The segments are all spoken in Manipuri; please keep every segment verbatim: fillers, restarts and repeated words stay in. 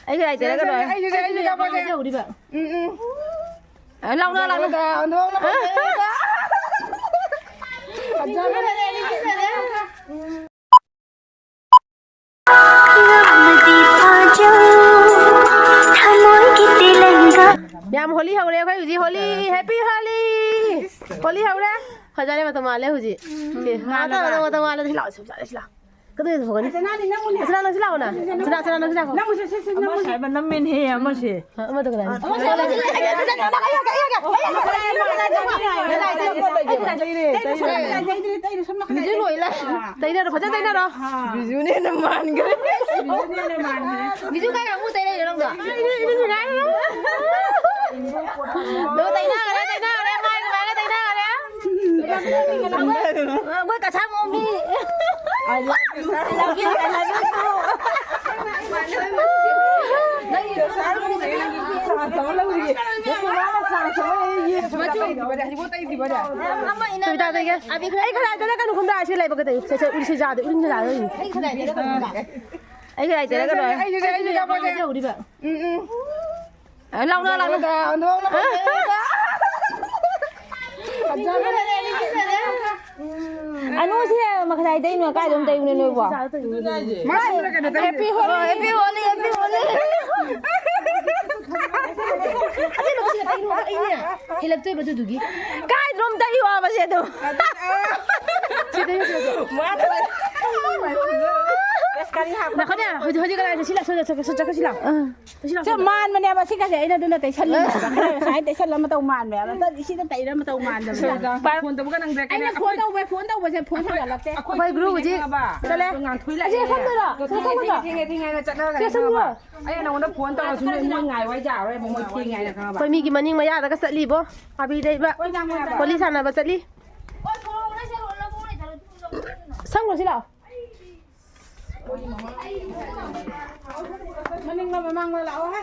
ꯑꯩꯒꯤ ꯂꯥꯏ ꯇꯩꯔꯒ ꯂꯣꯏꯔꯦ꯫ ꯑꯩꯁꯨ, ꯑꯩꯁꯨ ꯀꯥꯞꯄꯛꯀꯦ꯫ ꯍꯧꯔꯤꯕ꯫ ꯎꯝ, ꯎꯝ꯫ ꯑ, ꯂꯥꯎꯅ, ꯂꯥꯎꯅ꯫ ꯍꯟꯗꯣꯛꯅ ꯐꯖꯩꯗ꯫ ꯌꯥꯝ ꯍꯣꯂꯤ ꯍꯧꯔꯦ ꯑꯩꯈꯣꯏ ꯍꯧꯖꯤꯛ꯫ ꯍꯣꯂꯤ, ꯍꯦꯄꯤ ꯍꯣꯂꯤ꯫ ꯍꯣꯂꯤ ꯍꯧꯔꯦ꯫ ꯐꯖꯔꯦ, ꯃꯇꯧ ꯃꯥꯜꯂꯦ ꯍꯧꯖꯤꯛ꯫ ꯁꯦ, ꯃꯥꯜꯂꯕ? ꯃꯇꯧ ꯃꯥꯜꯂꯦ꯫ ꯁꯤ ꯂꯥꯛꯑꯣ, ꯁꯤ ꯂꯥꯛꯑꯣ, ꯁꯤ ꯂꯥꯛꯑꯣ꯫ ꯀꯗꯥꯏꯗ ꯊꯣꯛꯀꯅꯤ? ꯁꯅꯥꯅꯤ, ꯅꯪꯕꯨꯅꯦ꯫ ꯁꯅꯥ, ꯅꯪ ꯁꯤ ꯂꯥꯛꯑꯣ ꯅ꯫ ꯁꯅꯥ, ꯁꯅꯥ, ꯅꯪ ꯁꯤ ꯂꯥꯛꯑꯣ꯫ ꯅꯪꯕꯨ ꯁꯦ, ꯁꯦ, ꯁꯦ, ꯅꯪꯕꯨ ꯑꯃꯁꯦ ꯁꯦ꯫ ꯍꯥꯏꯕ ꯅꯝꯃꯦꯅꯦꯍꯦ, ꯑꯃꯁꯦ꯫ ꯑ, ꯑꯃꯗꯣ ꯀꯅꯥꯅꯣ? ꯑꯃꯁꯦ, ꯑꯃꯁꯦ, ꯑꯃꯁꯦ, ꯑꯃꯁꯦ, ꯑꯃꯁꯦ, ꯑꯃꯁꯦ꯫ ꯇꯩꯔꯦ, ꯇꯩꯔꯦ, ꯇꯩꯔꯦ, ꯁꯣꯝ ꯅꯥꯀꯟꯗ ꯕꯤꯖꯨ ꯂꯣꯏ ꯂꯥꯛ-꯫ ꯇꯩꯅꯔꯣ, ꯐꯖꯅ ꯇꯩꯅꯔꯣ꯫ ꯕꯤꯖꯨꯅ ꯍꯦꯟꯅ ꯃꯥꯟꯈ꯭ꯔꯦ꯫ ꯕꯤꯖꯨ ꯀꯥꯏ ꯀꯥꯡꯕꯨ ꯇꯩꯅꯩꯅꯣ ꯅꯪꯗꯣ? ꯑꯩꯗꯤ, ꯑꯩꯗꯤ ꯅꯨꯡꯉꯥꯏꯔꯦ꯫ ꯅꯪ ꯇꯩꯅꯈ꯭ꯔꯦ, ꯇꯩꯅꯈ꯭ꯔꯦ, ꯃꯥꯏ ꯃꯥꯏꯒ ꯇꯩꯅꯈ꯭ꯔꯦ꯫ ꯑꯩꯈꯣꯏ ꯀꯁꯥ ꯃꯑꯣꯡꯒꯤ꯫ I love you, I love you too. ꯅꯪꯒꯤ ꯁꯥꯟ ꯇꯧꯔ ꯂꯧꯔꯤꯌꯦ꯫ ꯅꯠꯇꯦ, ꯃꯥꯅ ꯁꯥꯟ ꯇꯧꯔ ꯂꯩꯌꯦ꯫ ꯁꯕꯤꯇꯥꯗꯒꯤ꯫ ꯑꯩ ꯈꯔ ꯍꯥꯏꯗꯅ ꯀꯩꯅꯣ ꯈꯨꯝꯗ ꯑꯁꯤ ꯂꯩꯕ ꯀꯩꯗꯧ? ꯁꯦ, ꯁꯦ, ꯎꯔꯤꯁꯦ ꯌꯥꯗꯦ, ꯎꯔꯤꯁꯦ ꯌꯥꯗꯦ꯫ ꯑꯩ ꯈꯔ ꯍꯥꯏꯗꯅ ꯀꯩꯅꯣ ꯈꯨꯝꯗ꯫ ꯑꯩꯁꯨ, ꯑꯩꯁꯨ ꯀꯥꯞꯄꯛꯀꯦ꯫ ꯍꯧꯔꯤꯕ꯫ ꯎꯝ, ꯎꯝ꯫ ꯑ, ꯂꯥꯎꯅ, ꯂꯥꯎꯅ꯫ ꯍꯟꯗꯣꯛꯅ ꯐꯖꯩꯗ꯫ ꯑꯅꯨꯁꯦ ꯃꯈꯥꯏꯗꯩꯅꯣ ꯀꯥꯏꯗ ꯑꯃ ꯇꯩꯕꯅꯦ ꯅꯣꯏꯕꯣ? ꯑꯗꯨꯅ ꯍꯥꯏꯁꯦ꯫ ꯃꯥ ꯁꯣꯝꯗ ꯀꯩꯅꯣ ꯇꯩ-꯫ Happy Holi, Happy Holi, Happy Holi꯫ ꯑꯇꯩ ꯃꯈꯜꯁꯤꯒ ꯇꯩꯅꯣꯕ, ꯑꯩꯅꯦ ꯍꯦꯜꯂꯛꯇꯣꯏꯕ ꯑꯗꯨꯗꯨꯒꯤ꯫ ꯀꯥꯏꯗꯅꯣꯝ ꯇꯩꯌꯣ ꯍꯥꯏꯕꯁꯦ ꯑꯗꯨꯝ꯫ ꯑꯗꯨ, ꯑ꯫ ꯁꯤꯗꯩ ꯍꯦꯜꯂꯛꯇꯣꯏꯕ꯫ ꯃꯥ ꯊꯕꯛ꯫ ꯉꯥꯏꯈꯣꯅꯦ, ꯍꯧꯖꯤꯛ, ꯍꯧꯖꯤꯛ ꯀꯗꯥꯏꯗ? ꯁꯤ ꯂꯥꯛ-, ꯁꯤ ꯂꯥꯛ-, ꯁꯤ ꯂꯥꯛ-, ꯁꯤ ꯂꯥꯛ-꯫ ꯑ꯫ ꯁꯤ ꯂꯥꯛꯑꯣ꯫ ꯁꯦ ꯃꯥꯟꯕꯅꯦꯕ ꯁꯤꯒꯁꯦ, ꯑꯩꯅ ꯑꯗꯨꯅ ꯇꯩꯁꯜꯂꯤꯅꯦꯕ꯫ ꯈꯔ ꯉꯁꯥꯏ ꯇꯩꯁꯜꯂ ꯃꯇꯧ ꯃꯥꯟꯕꯅꯦꯕ꯫ ꯅꯠꯇ꯭ꯔꯗꯤ ꯁꯤꯗ ꯇꯩꯔ ꯃꯇꯧ ꯃꯥꯟꯗꯕꯅꯦ꯫ ꯐꯣꯟ ꯇꯧꯕꯒ ꯅꯪꯗ꯭ꯔꯦ꯫ ꯑꯩꯅ ꯐꯣꯟ ꯇꯧꯕ, ꯐꯣꯟ ꯇꯧꯕꯁꯦ ꯐꯣꯟ ꯊꯥꯡꯒꯠꯂꯛꯇꯦ꯫ ꯑꯩꯈꯣꯏ group ꯍꯧꯖꯤꯛ ꯈꯪꯉꯕ? ꯆꯠꯂꯦ꯫ ꯉꯥꯟꯊꯣꯏ ꯂꯥꯛꯑꯦ꯫ ꯑꯁꯤ ꯁꯝꯗꯣꯏꯔꯣ? ꯑꯗꯣ ꯁꯤ ꯊꯦꯡꯉꯦ, ꯁꯝꯗꯣꯏꯔꯣ? ꯊꯦꯡꯉꯦ, ꯊꯦꯡꯉꯦ ꯍꯥꯏꯅ ꯆꯠꯅꯈ꯭ꯔꯦ ꯁꯤ ꯁꯝꯗꯣꯏꯔꯣ? ꯈꯪꯉꯕ? ꯑꯩꯅ ꯅꯉꯣꯟꯗ ꯐꯣꯟ ꯇꯧꯔꯁꯨ ꯅꯣꯏ, ꯃꯣꯏ ꯉꯥꯏꯌꯨ ꯍꯥꯏ ꯌꯥꯔꯔꯣꯏ, ꯃꯣꯏ ꯊꯦꯡꯉꯦ ꯍꯥꯏꯅ ꯈꯪꯉꯕ? ꯑꯩꯈꯣꯏ ꯃꯤꯒꯤ ꯃꯅꯤꯡ ꯃꯌꯥꯗꯒ ꯆꯠꯂꯤꯕꯣ꯫ ꯑꯕꯤꯗ ꯏꯕ꯫ ꯍꯣꯂꯤ ꯁꯥꯟꯅꯕ ꯆꯠꯂꯤ꯫ ꯁꯝꯈ꯭ꯔꯣ ꯁꯤ ꯂꯥꯛꯑꯣ꯫ ꯃꯅꯤꯡꯂꯣ ꯃꯃꯥꯡꯂꯣ ꯂꯥꯛꯑꯣ ꯍꯦ꯫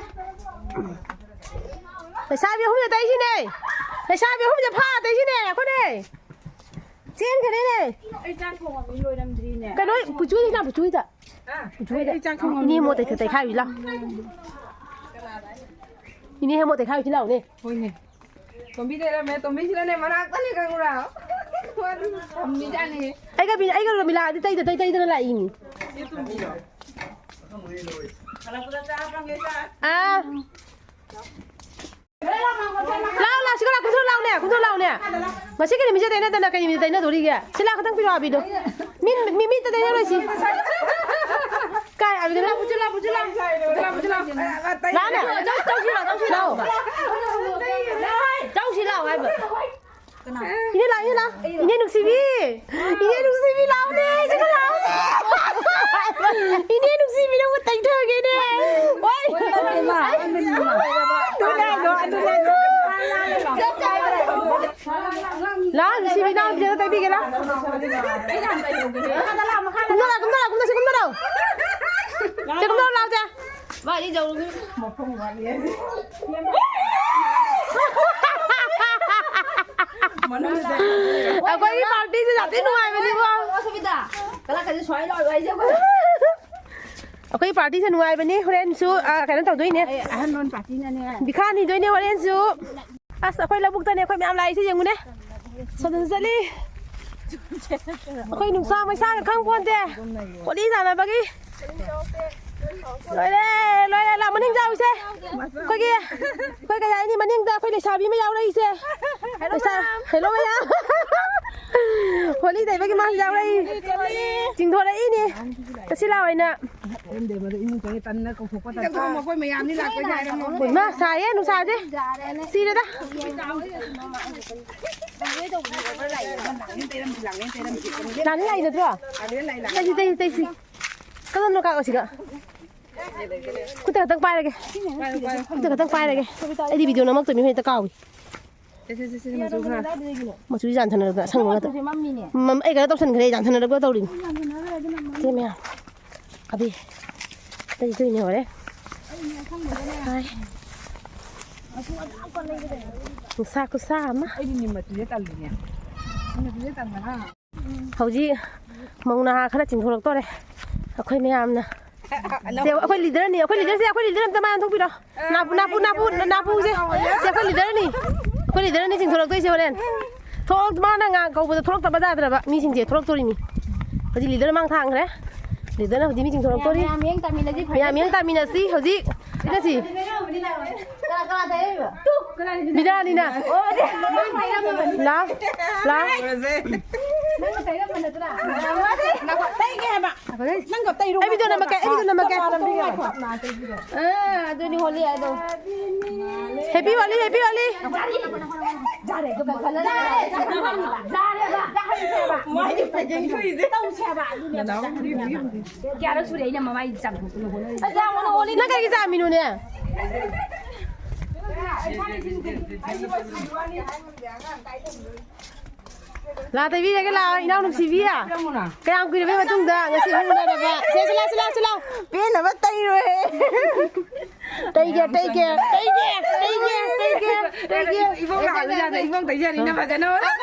ꯂꯩꯁꯥꯕꯤ ꯑꯍꯨꯝꯅ ꯇꯩꯁꯤꯅꯦ꯫ ꯂꯩꯁꯥꯕꯤ ꯑꯍꯨꯝꯁꯦ ꯐꯥ ꯇꯩꯁꯤꯅꯦ꯫ ꯑꯩꯈꯣꯏꯅꯦ꯫ ꯆꯦꯟꯈ꯭ꯔꯦꯅꯦ꯫ ꯑꯩ ꯆꯥꯛ ꯊꯣꯡꯉꯝꯃꯤ ꯂꯣꯏꯔꯝꯗ꯭ꯔꯤꯅꯦ꯫ ꯀꯩꯅꯣ ꯄꯨꯆꯨꯁꯤꯅ ꯄꯨꯆꯨꯗ꯫ ꯏꯊꯣꯏꯗ꯫ ꯑꯩ ꯆꯥꯛ ꯊꯣꯡꯉꯝꯃꯤ꯫ ꯏꯅꯦ ꯃꯣꯠ ꯇꯩꯊ-, ꯇꯩꯈꯥꯏꯔꯨꯁꯤ ꯂꯥꯎ꯫ ꯏꯅꯦ ꯍꯦ ꯃꯣꯠ ꯇꯩꯈꯥꯏꯔꯨꯁꯤ ꯂꯥꯎꯅꯦ꯫ ꯍꯣꯏꯅꯦ꯫ ꯇꯣꯝꯕꯤ ꯂꯩꯔꯝꯃꯦ꯫ ꯇꯣꯝꯕꯤꯁꯤꯅꯅꯦ ꯃꯅꯥꯛꯇꯅꯦ ꯈꯪꯕ꯭ꯔꯥ? ꯃꯥꯗꯤ ꯊꯝꯃꯤꯖꯥꯠꯅꯤ꯫ ꯑꯩꯒ ꯕꯤ-, ꯑꯩꯒ ꯔꯣꯃꯤꯂꯥꯗꯤ ꯇꯩꯗ ꯇꯩ ꯇꯩꯗꯅ ꯂꯥꯛꯏꯅꯤ꯫ ꯁꯤ ꯇꯣꯝꯕꯤꯔꯣ? ꯑꯥ꯫ ꯂꯥꯎ, ꯂꯥꯎ, ꯁꯤꯒ ꯂꯥꯎ, ꯀꯨꯝꯊꯣꯔꯛ ꯂꯥꯎꯅꯦ, ꯀꯨꯝꯊꯣꯔꯛ ꯂꯥꯎꯅꯦ꯫ ꯉꯁꯤꯒꯤ ꯅꯨꯃꯤꯠꯁꯦ ꯇꯩꯅꯗꯅ ꯀꯩ ꯅꯨꯃꯤꯠ ꯇꯩꯅꯗꯣꯔꯤꯒꯦ? ꯁꯤ ꯂꯥꯎ, ꯈꯇꯪ ꯄꯤꯔꯛꯑꯣ, ꯑꯕꯤꯗꯣ꯫ ꯃꯤ, ꯃꯤ, ꯃꯤꯠꯇ ꯇꯩꯅꯔꯣꯏꯁꯤ꯫ ꯀꯥꯏ, ꯑꯕꯤꯗꯣ? ꯂꯥꯎ, ꯄꯨꯁꯤ ꯂꯥꯎ, ꯄꯨꯁꯤ ꯂꯥꯎ꯫ ꯂꯥꯎꯅꯦ꯫ ꯆꯧꯁꯤ ꯂꯥꯎ, ꯆꯧꯁꯤ ꯂꯥꯎ꯫ ꯆꯧꯁꯤ ꯂꯥꯎ ꯍꯥꯏꯕ꯫ ꯏꯅꯦ ꯂꯥꯛꯑꯣ, ꯏꯅꯦ ꯂꯥꯛꯑꯣ꯫ ꯏꯅꯦ ꯅꯨꯡꯁꯤꯕꯤ! ꯏꯅꯦ ꯅꯨꯡꯁꯤꯕꯤ, ꯂꯥꯛꯑꯣꯅꯦ! ꯁꯤꯗ ꯂꯥꯛꯑꯣꯅꯦ! ꯏꯅꯦ ꯅꯨꯡꯁꯤꯕꯤ, ꯅꯪꯕꯨ ꯇꯩꯊꯒꯦꯅꯦ! ꯍꯣꯏ! ꯂꯥꯛꯑꯣ, ꯅꯨꯡꯁꯤꯕꯤ, ꯅꯪ ꯁꯤꯗ ꯇꯩꯕꯤꯒꯦ, ꯂꯥꯛꯑꯣ꯫ ꯀꯨꯝꯊꯔꯛꯑꯣ, ꯀꯨꯝꯊꯔꯛꯑꯣ, ꯀꯨꯝꯊꯔꯛꯑꯣ, ꯁꯤ ꯀꯨꯝꯊꯔꯛꯑꯣ꯫ ꯁꯤ ꯀꯨꯝꯊꯔꯛꯑꯣ, ꯂꯥꯛꯑꯣ, ꯁꯦ꯫ ꯃꯥꯗꯤ ꯖꯧꯔꯨ꯫ ꯃꯐꯝ ꯋꯥꯠꯂꯤ ꯍꯥꯏꯁꯦ꯫ ꯃꯅꯨꯡꯗ ꯑꯩꯈꯣꯏꯒꯤ ꯄꯥꯔꯇꯤꯁꯦ ꯌꯥꯝ ꯊꯤ ꯅꯨꯡꯉꯥꯏꯕꯅꯤꯀꯣ꯫ ꯁꯨꯕꯤꯗꯥ, ꯀꯂꯥ ꯀꯖꯦ ꯁ꯭ꯋꯥꯏ ꯂꯥꯎ ꯍꯥꯏꯁꯦ ꯑꯩꯈꯣꯏ꯫ ꯑꯩꯈꯣꯏ ꯄꯥꯔꯇꯤꯁꯦ ꯅꯨꯡꯉꯥꯏꯕꯅꯤ꯫ ꯍꯣꯔꯦꯟꯁꯨ, ꯑ, ꯀꯩꯅꯣ ꯇꯧꯗꯣꯏꯅꯦ꯫ ꯑꯩ ꯑꯍꯟ ꯂꯣꯟ ꯄꯥꯔꯇꯤꯅꯅꯦ꯫ ꯕꯤꯈꯥ ꯅꯤꯗꯣꯏꯅꯦ ꯍꯣꯔꯦꯟꯁꯨ꯫ ꯑꯁ, ꯑꯩꯈꯣꯏ ꯂꯧꯕꯨꯛꯇꯅꯦ ꯑꯩꯈꯣꯏ ꯃꯌꯥꯝ ꯂꯥꯛꯏꯁꯦ, ꯌꯦꯡꯉꯨꯅꯦ꯫ ꯁꯗꯟ ꯆꯠꯂꯤ꯫ ꯑꯩꯈꯣꯏ ꯅꯨꯡꯁꯥ ꯃꯩꯁꯥꯒ ꯈꯪ ꯄꯣꯟꯇꯦ꯫ ꯀꯣꯂꯤ ꯁꯥꯟꯅꯕꯒꯤ꯫ ꯂꯣꯏꯔꯦ, ꯂꯣꯏꯔꯦ, ꯂꯥ, ꯃꯅꯤꯡ ꯌꯥꯎꯔꯤꯁꯦ꯫ ꯑꯩꯈꯣꯏꯒꯤ, ꯑꯩꯈꯣꯏ ꯀꯩ ꯍꯥꯏꯅꯤ, ꯃꯅꯤꯡꯗ ꯑꯩꯈꯣꯏ ꯂꯩꯁꯥꯕꯤ ꯑꯃ ꯌꯥꯎꯔꯛꯏꯁꯦ꯫ ꯂꯩꯁꯥ-, ꯍꯦꯂꯣ ꯃꯌꯥꯝ꯫ ꯍꯣꯂꯤ ꯇꯩꯕꯒꯤ ꯃꯥꯁꯨ ꯌꯥꯎꯔꯛꯏ꯫ ꯆꯤꯡꯊꯣꯔꯛꯏꯅꯦ꯫ ꯆꯠꯁꯤ ꯂꯥꯎ ꯍꯥꯏꯅ꯫ ꯃꯈꯣꯏ ꯃꯌꯥꯝꯅꯤ ꯂꯥꯛꯇꯣꯏꯅꯦ ꯍꯥꯏꯔꯝꯃꯣ꯫ ꯃꯥ ꯁꯥꯏꯌꯦ ꯅꯨꯡꯁꯥꯁꯦ꯫ ꯁꯤꯔꯦꯗ꯫ ꯂꯥꯛꯅꯤ ꯂꯥꯛꯏ ꯅꯠꯇ꯭ꯔꯣ? ꯇꯩꯁꯤ, ꯇꯩꯁꯤ, ꯇꯩꯁꯤ꯫ ꯀꯗꯣꯝꯅꯣ ꯀꯥꯔꯛꯑꯣ ꯁꯤꯒ꯫ ꯈꯨꯠꯇ ꯈꯛꯇꯪ ꯄꯥꯏꯔꯒꯦ꯫ ꯈꯨꯠꯇ ꯈꯛꯇꯪ ꯄꯥꯏꯔꯒꯦ꯫ ꯑꯩꯗꯤ ꯚꯤꯗꯤꯑꯣ ꯅꯝꯃꯛꯇꯣꯏꯅꯤ ꯍꯦꯛꯇ ꯀꯥꯎꯏ꯫ ꯁꯦ, ꯁꯦ, ꯁꯦ, ꯁꯦ, ꯃꯆꯨ ꯈꯔ꯫ ꯃꯆꯨꯁꯤ ꯌꯥꯟꯊꯅꯔꯛꯇꯅ ꯑꯁꯪꯕ ꯉꯥꯛꯇ꯫ ꯃꯆꯨꯁꯦ ꯃꯝꯃꯤꯅꯦ꯫ ꯃꯝ-, ꯑꯩ ꯀꯩꯅꯣ ꯇꯧꯁꯟꯈ꯭ꯔꯦ, ꯌꯥꯟꯊꯅꯔꯛꯄ ꯇꯧꯔꯤꯅꯤ꯫ ꯁꯤ ꯃꯌꯥꯝ꯫ ꯑꯕꯤ꯫ ꯑꯇꯩ ꯇꯧꯏꯅꯦ ꯍꯣꯔꯦꯟ꯫ ꯑꯩ꯫ ꯅꯨꯡꯁꯥ ꯈꯨꯁꯥ ꯑꯃ꯫ ꯑꯩꯗꯤ ꯅꯤꯝ ꯃꯆꯨꯁꯦ ꯇꯜꯂꯤꯅꯦ꯫ ꯅꯤꯝ ꯃꯆꯨꯁꯦ ꯇꯟꯕꯅ꯫ ꯍꯧꯖꯤꯛ ꯃꯧ ꯅꯍꯥ ꯈꯔ ꯆꯤꯡꯊꯣꯔꯛꯇꯣꯔꯦ꯫ ꯑꯩꯈꯣꯏ ꯃꯌꯥꯝꯅ꯫ ꯁꯦ, ꯑꯩꯈꯣꯏ ꯂꯤꯗꯔꯅꯤ, ꯑꯩꯈꯣꯏ ꯂꯤꯗꯔꯁꯦ, ꯑꯩꯈꯣꯏ ꯂꯤꯗꯔ ꯑꯝꯇ ꯃꯥ ꯊꯣꯛꯄꯤꯔꯣ꯫ ꯅꯥꯄꯨ, ꯅꯥꯄꯨ, ꯅꯥꯄꯨ, ꯅꯥꯄꯨꯁꯦ꯫ ꯁꯦ, ꯑꯩꯈꯣꯏ ꯂꯤꯗꯔꯅꯤ꯫ ꯑꯩꯈꯣꯏ ꯂꯤꯗꯔꯅꯤ ꯆꯤꯡꯊꯣꯔꯛꯇꯣꯏꯁꯦ ꯍꯣꯔꯦꯟ꯫ ꯊꯣꯛ-, ꯃꯥꯅ ꯉꯥ ꯀꯧꯕꯗ ꯊꯣꯛꯂꯛꯇꯕ ꯌꯥꯗ꯭ꯔꯕ ꯃꯤꯁꯤꯡꯁꯦ ꯊꯣꯛꯂꯛꯇꯣꯔꯤꯅꯤ꯫ ꯍꯧꯖꯤꯛ ꯂꯤꯗꯔ ꯃꯥꯡ ꯊꯥꯡꯈ꯭ꯔꯦ꯫ ꯂꯤꯗꯔꯅ ꯍꯧꯖꯤꯛ ꯃꯤ ꯆꯤꯡꯊꯣꯔꯛꯇꯣꯔꯤ꯫ ꯃꯌꯥꯝ ꯃꯤꯠꯌꯦꯡ ꯇꯥꯃꯤꯟꯅꯁꯤ꯫ ꯃꯌꯥꯝ ꯃꯤꯠꯌꯦꯡ ꯇꯥꯃꯤꯟꯅꯁꯤ ꯍꯧꯖꯤꯛ꯫ ꯆꯠꯁꯤ꯫ ꯀꯅꯥ, ꯀꯅꯥ ꯇꯩꯔꯛꯏꯕ? ꯕꯤꯗ꯭ꯌꯥꯅꯤꯅ꯫ ꯑꯣ, ꯂꯥ, ꯂꯥ꯫ ꯅꯪꯅ ꯇꯩꯔꯝꯕ ꯅꯠꯇ꯭ꯔꯥ? ꯇꯩꯒꯦ ꯍꯥꯏꯕ꯫ ꯅꯪꯒ ꯇꯩꯔꯣ꯫ ꯑꯩ ꯚꯤꯗꯤꯑꯣ ꯅꯝꯃꯛꯀꯦ, ꯑꯩ ꯚꯤꯗꯤꯑꯣ ꯅꯝꯃꯛꯀꯦ꯫ ꯑꯥ, ꯑꯗꯨꯅꯤ ꯍꯣꯂꯤ ꯍꯥꯏꯗꯣ꯫ Happy Holi, Happy Holi꯫ ꯌꯥꯔꯦ, ꯑꯗꯨ ꯀꯟꯈꯠꯂ-, ꯌꯥꯔꯦꯕ꯫ ꯃꯥꯏꯗꯤ ꯐꯩꯒꯟ ꯊꯣꯛꯏꯁꯦ꯫ ꯇꯧꯁꯦ ꯍꯥꯏꯕ, ꯑꯗꯨꯅꯦ꯫ ꯀꯌꯥꯔꯛ ꯁꯨꯔꯦ ꯑꯩꯅ ꯃꯃꯥꯏ ꯆꯥꯝꯊꯣꯛꯇꯅ ꯍꯣꯠꯅꯔꯤꯁꯦ꯫ ꯅꯪ ꯀꯔꯤꯒꯤ ꯆꯥꯝꯃꯤꯅꯣꯅꯦ? ꯂꯥ ꯇꯩꯕꯤꯔꯒꯦ ꯂꯥꯛꯑꯣ, ꯏꯅꯥꯎ ꯅꯨꯡꯁꯤꯕꯤ꯫ ꯀꯌꯥꯝ ꯀꯨꯏꯔꯕꯩ ꯃꯇꯨꯡꯗ ꯉꯁꯤ ꯑꯃꯨꯛ ꯎꯅꯔꯕ꯫ ꯁꯦ, ꯁꯤ ꯂꯥꯎ, ꯁꯤ ꯂꯥꯎ, ꯁꯤ ꯂꯥꯎ꯫ ꯄꯦꯟꯅꯕ ꯇꯩꯔꯣꯏꯍꯦ꯫ ꯇꯩꯒꯦ, ꯇꯩꯒꯦ, ꯇꯩꯒꯦ, ꯇꯩꯒꯦ, ꯇꯩꯒꯦ, ꯇꯩꯒꯦ꯫ ꯏꯕꯣꯛ ꯂꯥꯛꯍꯜꯂꯨ ꯌꯥꯗ꯭ꯔꯦ, ꯏꯕꯣꯛ ꯇꯩꯖꯅꯤꯅ ꯐꯖꯅ꯫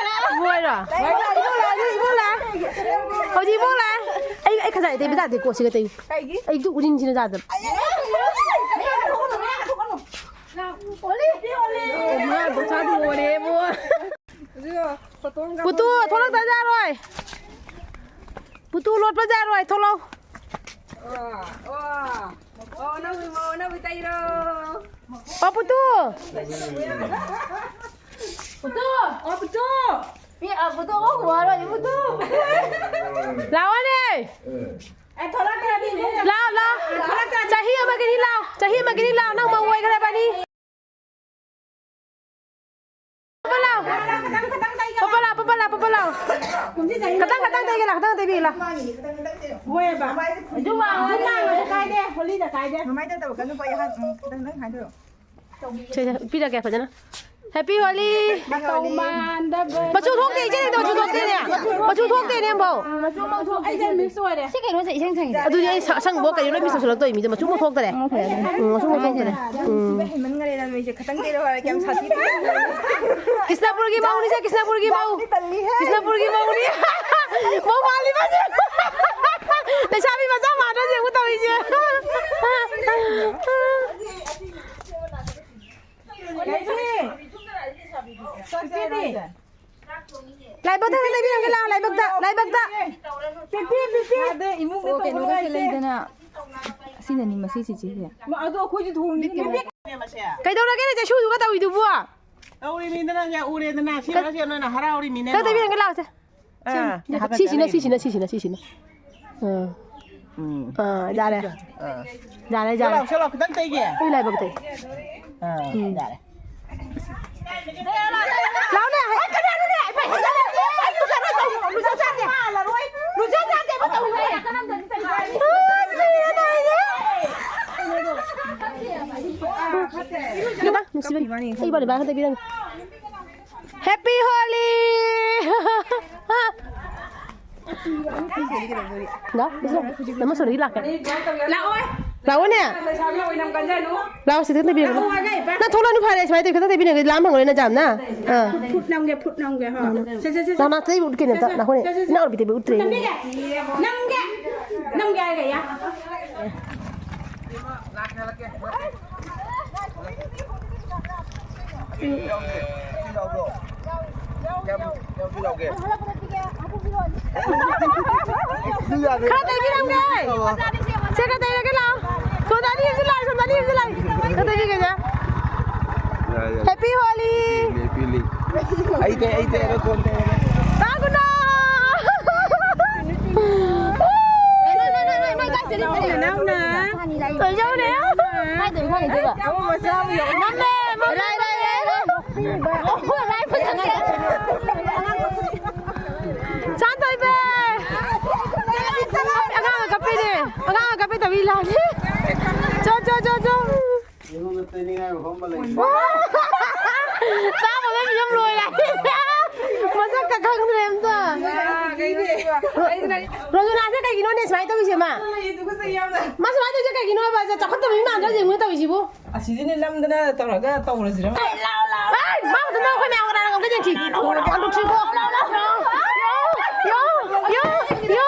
ꯏꯕꯣꯛ ꯍꯥꯏꯔꯣ? ꯏꯕꯣꯛ ꯂꯥꯛꯑꯦ, ꯏꯕꯣꯛ ꯂꯥꯛꯑꯦ꯫ ꯍꯧꯖꯤꯛ ꯏꯕꯣꯛ ꯂꯥꯛꯑꯦ꯫ ꯑꯩ, ꯑꯩ ꯈꯖꯥꯏ ꯇꯩꯕ ꯌꯥꯗꯦꯀꯣ, ꯁꯤꯒ ꯇꯩ꯫ ꯀꯩꯒꯤ? ꯑꯩ ꯇꯨ ꯎꯔꯤꯡꯁꯤꯅ ꯌꯥꯗꯕ꯫ ꯄꯨꯇꯨ, ꯊꯣꯛꯂꯛꯇ ꯌꯥꯔꯣꯏ꯫ ꯄꯨꯇꯨ, ꯂꯣꯠꯄ ꯌꯥꯔꯣꯏ, ꯊꯣꯛꯂꯛꯑꯣ꯫ ꯑꯣ, ꯑꯣ꯫ ꯑꯣ, ꯑꯅꯧꯕꯤ ꯃꯧ, ꯑꯅꯧꯕꯤ ꯇꯩꯔꯣ꯫ ꯑꯣ, ꯄꯨꯇꯨ꯫ ꯄꯨꯇꯨ꯫ ꯑꯣ, ꯄꯨꯇꯨ꯫ ꯃꯤ, ꯑ, ꯄꯨꯇꯨ ꯑꯃꯨꯛ ꯋꯥꯔꯣꯏ, ꯄꯨꯇꯨ꯫ ꯂꯥꯛꯑꯣꯅꯦ꯫ ꯑꯦ, ꯊꯣꯛꯂꯛꯇ꯭ꯔꯗꯤ ꯏꯕꯨꯡ ꯂꯥꯛꯑꯣ, ꯂꯥꯛꯑꯣ꯫ ꯊꯣꯛꯂꯛꯇ꯭ꯔꯗꯤ ꯆꯍꯤ ꯑꯃꯒꯤꯅꯤ ꯂꯥꯛꯑꯣ, ꯆꯍꯤ ꯑꯃꯒꯤꯅꯤ ꯂꯥꯛꯑꯣ, ꯅꯪ ꯃꯧ ꯑꯣꯏꯈ꯭ꯔꯕꯅꯤ꯫ ꯄꯄꯥ ꯂꯥꯎ꯫ ꯄꯄꯥ ꯂꯥꯎ, ꯄꯄꯥ ꯂꯥꯎ, ꯄꯄꯥ ꯂꯥꯎ꯫ ꯈꯇꯪ, ꯈꯇꯪ ꯇꯩꯒꯦ ꯂꯥꯎ, ꯈꯇꯪ ꯇꯩꯕꯤꯒꯦ ꯂꯥꯎ꯫ ꯍꯣꯏꯕ꯫ ꯑꯗꯨ ꯃꯥꯡꯉꯁꯨ ꯀꯥꯏꯗꯦ, ꯍꯣꯂꯤꯗ ꯀꯥꯏꯗꯦ꯫ ꯃꯃꯥꯏꯗ ꯇꯧꯔꯛꯀꯅꯨꯀꯣ, ꯑꯩ ꯍꯥꯟ-, ꯎꯝ, ꯈꯤꯇꯪ ꯅꯪ ꯍꯥꯏꯗꯣꯏꯔꯣ? ꯁꯦ, ꯁꯦ, ꯄꯤꯔꯒꯦ ꯐꯖꯅ꯫ Happy Holi꯫ ꯃꯇꯧ ꯃꯥꯟꯗꯕ꯫ ꯃꯆꯨ ꯊꯣꯛꯇꯦ, ꯏꯆꯦ, ꯅꯪꯗꯣ ꯃꯆꯨ ꯊꯣꯛꯇꯦꯅꯦ꯫ ꯃꯆꯨ ꯊꯣꯛꯇꯦꯅꯦ ꯑꯝꯐꯥꯎ꯫ ꯃꯆꯨ ꯑꯃ ꯊꯣꯛ-, ꯑꯩꯁꯦ mix ꯑꯣꯏꯔꯦ꯫ ꯁꯤ ꯀꯩꯅꯣꯁꯦ ꯏꯁꯪ ꯁꯪꯉꯤꯁꯦ꯫ ꯑꯗꯨꯗꯤ ꯑꯩ ꯁ-, ꯑꯁꯪꯕ ꯀꯩꯅꯣ ꯂꯣꯏ mix ꯇꯧꯁꯜꯂꯛꯇꯣꯏ ꯃꯤꯗꯣ ꯃꯆꯨ ꯑꯃ ꯊꯣꯛꯇꯔꯦ꯫ ꯎꯝ, ꯃꯆꯨ ꯑꯃ ꯊꯣꯛꯇꯔꯦ꯫ ꯎꯝ꯫ ꯍꯦꯟꯃꯟꯈ꯭ꯔꯦꯗ ꯅꯣꯏꯁꯦ꯫ ꯈꯤꯇꯪ ꯇꯩꯔꯣ ꯍꯥꯏꯔ ꯀꯌꯥꯝ ꯁꯥꯊꯤ꯫ ꯀ꯭ꯔꯤꯁꯅꯄꯨꯔꯒꯤ ꯃꯧꯅꯤꯁꯦ, ꯀ꯭ꯔꯤꯁꯅꯄꯨꯔꯒꯤ ꯃꯧ꯫ ꯇꯜꯂꯤꯍꯦ꯫ ꯀ꯭ꯔꯤꯁꯅꯄꯨꯔꯒꯤ ꯃꯧꯅꯤ꯫ ꯃꯧ ꯃꯥꯜꯂꯤꯕ꯫ ꯂꯩꯁꯥꯕꯤ ꯃꯆꯥ ꯃꯥꯟꯗ꯭ꯔꯣ ꯌꯦꯡꯉꯨ ꯇꯧꯔꯤꯁꯦ꯫ ꯂꯥꯏꯕꯛꯇ ꯂꯩꯕꯤꯔꯝꯒꯦ ꯂꯥꯛꯑꯣ, ꯂꯥꯏꯕꯛꯇ, ꯂꯥꯏꯕꯛꯇ꯫ ꯄꯤꯄꯤ, ꯄꯤꯄꯤ꯫ ꯑꯗ ꯏꯃꯨꯡꯗ ꯑꯣ, ꯀꯩꯅꯣꯒꯁꯦ ꯇꯧꯕ ꯂꯩꯗꯅ꯫ ꯑꯁꯤꯅꯅꯤ ꯃꯁꯤ ꯆꯤꯆꯦꯁꯦ꯫ ꯃꯥ, ꯑꯗꯣ ꯑꯩꯈꯣꯏꯁꯨ ꯊꯣꯡꯉꯤꯅꯦ꯫ ꯀꯩꯗꯧꯔꯒꯦꯅꯦ ꯆꯩꯁꯨꯗꯨꯒ ꯇꯧꯔꯤꯗꯨꯕꯨ? ꯇꯧꯔꯤꯃꯤꯗ ꯅꯪ ꯌꯥ ꯎꯔꯦꯗꯅ, ꯁꯤ ꯀ-, ꯃꯔꯛꯁꯤꯗ ꯅꯣꯏꯅ ꯍꯔꯥꯎꯔꯤꯃꯤꯅꯦ ꯀ-, ꯅꯣ꯫ ꯇꯩꯕꯤꯔꯝꯒꯦ ꯂꯥꯛꯑꯣꯁꯦ꯫ ꯑꯥ, ꯁꯤꯅ, ꯁꯤꯁꯤꯅ, ꯁꯤꯁꯤꯅ, ꯁꯤꯁꯤꯅ꯫ ꯑꯥ꯫ ꯎꯝ꯫ ꯑꯥ, ꯌꯥꯔꯦ꯫ ꯑꯥ꯫ ꯌꯥꯔꯦ, ꯌꯥꯔꯦ꯫ ꯆꯠꯂꯣ, ꯆꯠꯂꯣ, ꯈꯤꯇꯪ ꯇꯩꯒꯦ꯫ ꯑꯩ ꯂꯥꯏꯕꯛ ꯇꯩ꯫ ꯑꯥ, ꯎꯝ꯫ ꯌꯥꯔꯦ꯫ ꯂꯥꯎꯅꯦ꯫ ꯈꯤꯇꯪ ꯅꯨꯡꯁꯤꯕꯅꯤ꯫ ꯑꯩ ꯕꯥꯅꯤ ꯕꯥꯅꯤ ꯇꯩꯕꯤꯔꯝꯒꯦ꯫ Happy Holi! ꯂꯥꯛꯑꯣ, ꯂꯥꯛꯑꯣ꯫ ꯂꯥꯛꯑꯣꯅꯦ꯫ ꯂꯩꯁꯥꯕꯤ ꯑꯣꯏꯅ ꯀꯟꯖꯅꯨ꯫ ꯂꯥꯛꯑꯣ, ꯁꯤꯗ ꯇꯩꯕꯤꯔꯒꯦ꯫ ꯂꯥꯛꯑꯣ, ꯍꯥꯏꯒꯦ, ꯏꯄꯥ꯫ ꯅꯪ ꯊꯣꯛꯂꯛꯑꯣꯅꯦ, ꯐꯔꯦ, ꯁꯨꯃꯥꯏꯅ ꯇꯧꯋꯤ, ꯈꯤꯇꯪ ꯇꯩꯕꯤꯔꯒꯦ, ꯂꯥꯝ ꯍꯪꯉꯣꯏ, ꯅꯪ ꯌꯥꯝꯅ꯫ ꯑꯥ꯫ ꯐꯨꯠ ꯅꯝꯒꯦ, ꯐꯨꯠ ꯅꯝꯒꯦ, ꯍꯣꯏ꯫ ꯁꯦ, ꯁꯦ, ꯁꯦ, ꯁꯦ꯫ ꯅꯅꯥ ꯇꯩꯕ ꯎꯠꯀꯦ, ꯅꯝꯒꯦ, ꯅꯝꯒꯦ ꯍꯥꯏꯔꯒ, ꯌꯥ꯫ ꯈꯔ ꯇꯩꯕꯤꯔꯝꯒꯦ꯫ ꯁꯦ, ꯈꯔ ꯇꯩꯔꯒꯦ ꯂꯥꯛꯑꯣ꯫ ꯁꯣꯗꯥꯅꯤ ꯑꯃꯁꯨ ꯂꯥꯛꯑꯦ, ꯁꯣꯗꯥꯅꯤ ꯑꯃꯁꯨ ꯂꯥꯛꯑꯦ꯫ ꯈꯔ ꯇꯩꯕꯤꯒꯦꯁꯦ꯫ ꯌꯥꯔꯦ, ꯌꯥꯔꯦ꯫ Happy Holi! ꯄꯤꯂꯤ, ꯄꯤꯂꯤ꯫ ꯑꯩ ꯇꯩ-, ꯑꯩ ꯇꯩꯔꯒ ꯀꯣꯟ ꯇꯩꯔꯒꯦ꯫ ꯇꯥꯒꯨꯅꯣ! ꯅꯅꯥꯎꯅ꯫ ꯀꯩꯗꯧꯔꯦ? ꯅꯝꯃꯦ, ꯃꯝꯃꯦ꯫ ꯁꯥꯟꯊꯣꯏꯕꯤ! ꯑꯉꯥꯡ ꯀꯞꯄꯤꯅꯦ꯫ ꯑꯉꯥꯡ ꯀꯞꯄꯤ ꯇꯧꯕꯤ ꯂꯥꯛꯑꯦ꯫ ꯆꯣ, ꯆꯣ, ꯆꯣ, ꯆꯣ꯫ ꯑꯩꯉꯣꯟꯗ ꯇꯩꯅꯤꯡꯉꯥꯏ ꯃꯐꯝ ꯑꯃ ꯂꯩꯇꯦ꯫ ꯆꯥꯕꯒ ꯃꯤꯅꯝ ꯂꯣꯏꯔꯦ꯫ ꯃꯁꯛꯀ ꯈꯪꯗ꯭ꯔꯦ ꯑꯝꯇ꯫ ꯔꯣꯖꯅꯥꯁꯦ ꯀꯩꯒꯤꯅꯣꯅꯦ ꯁꯨꯃꯥꯏꯅ ꯇꯧꯔꯤꯁꯦ ꯃꯥ? ꯃꯥ ꯁꯨꯃꯥꯏꯅ ꯇꯧꯔꯤꯁꯦ ꯀꯩꯒꯤꯅꯣ ꯍꯥꯏꯕ? ꯆꯥꯎꯈꯠꯇꯕ ꯃꯤ ꯃꯥꯟꯗ꯭ꯔꯥ ꯌꯦꯡꯉꯨꯅꯦ ꯇꯧꯔꯤꯁꯤꯕꯨ꯫ ꯑꯁꯤꯗꯤꯅꯦ ꯅꯝꯗꯅ ꯇꯧꯔꯒ ꯇꯧꯔꯁꯤꯔ? ꯑꯦ, ꯃꯥ ꯈꯛꯇ ꯅꯝ, ꯑꯩꯈꯣꯏ ꯃꯌꯥꯝ ꯀꯅꯥꯅ ꯉꯝꯒꯦ ꯌꯦꯡꯁꯤ꯫ ꯌꯣ, ꯌꯣ, ꯌꯣ, ꯌꯣ,